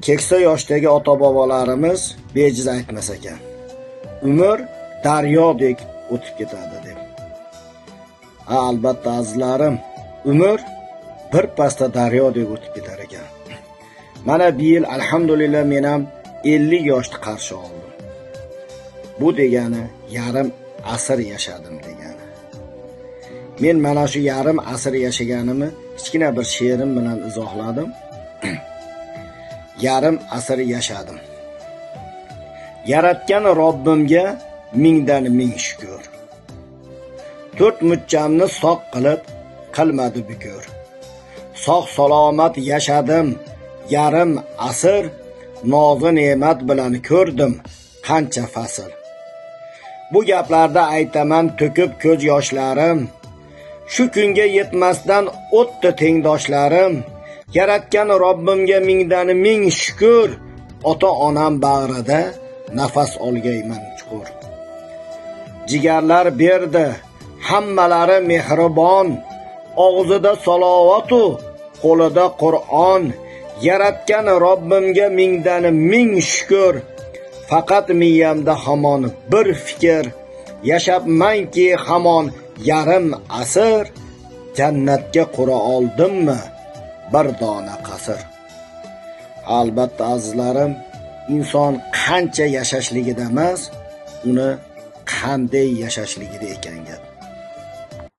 Keksa yoshdagi ota-bobolarimiz bejiz aytmas ekan. Umr daryodek o'tib ketadi deb. Ha, albatta azizlarim, umr bir pasda daryodek o'tib ketar ekan. Mana bu yil alhamdulillah men ham 50 yoshni qarshi oldim. Bu degani yarim asr yashadim degani. Men mana shu yarim asr yashaganimni kichkina bir she'rim bilan izohladim. Yarim asr yashadim. Yaratgan Robbimga mingdan ming shukr. To'rt mucchamni sog' qilib qilmadi bukur. Sog' salomat yashadim yarim asr, nozi ne'mat bilan ko'rdim qancha fasl. Bu gaplarda aytaman to'kib ko'z yoshlarim. Shu kunga yetmasdan o'tdi tengdoshlarim. Yaratgan Robbimga mingdan ming shukr. Ota-onam bag'rida nafas olgayman chuqur. Jigarlar berdi, hammalari mehribon, og'zida salovatu, qo'lida Qur'on. Yaratgan Robbimga mingdan ming shukr. Faqat miyamda hamon bir fikr, yashabmanki hamon yarim asr, jannatga qura oldimmi bir dona qasr. Albatta azizlarim, inson qancha yashashligida emas, uni qanday yashashligida ekan gap.